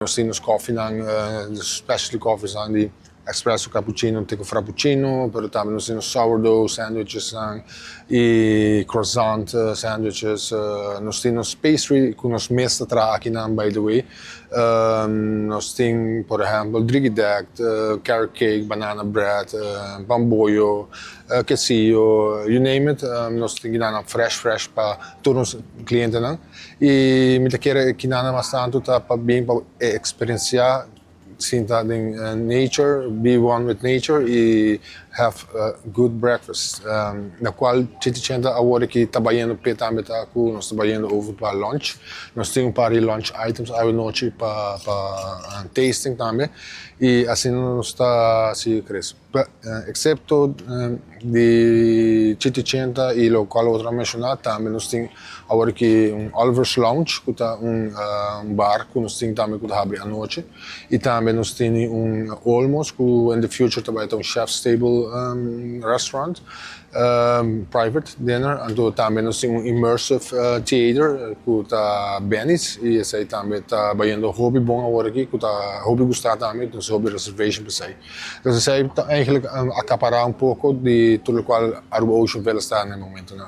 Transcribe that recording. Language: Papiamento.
Nos tin nos koffienan, specialty coffees di espresso, cappuccino, te frappuccino, pero tambe nos tin sourdough sandwiches y croissant sandwiches. Nos tin pastry cu nos mes ta traha aki, by the way. Nos tin, por ehempel, driegedekt, carrot cake, banana bread, bamboyo, quesillo, you name it. Nos tin fresh fresh pa tur nos clientenan. Y mi ta kere cu nada mas tanto ta pa bin pa experiencia, sinta den nature, be one with nature y have a good breakfast. Na cual Chiti Chenta awor cu ta bayendo pe tambe ta cu nos ta bayendo over pa lunch. Nos tin un par di lunch items anochi pa tasting tambe. Y asina nos ta sigui crece. Excepto di Chiti Chenta y loke otro a menciona, tambe nos tin awor cu un Oliver's Lounge, cu ta un bar cu nos tin tambe cu ta habri anochi. Y tambe nos tin un Olmos, cu in the future tambe ta un chef's table restaurant, private dinner. Anto tambe nos tin un immersive theater, cu ta Benny's, y esey tambe ta bayendo hopi bon awor aki, cu ta hopi gusta tambe, anto hopi reservation pa esey. Anto esey eigenlijk acapara un poco di tur loke Aruba Ocean Villa ta na e momento.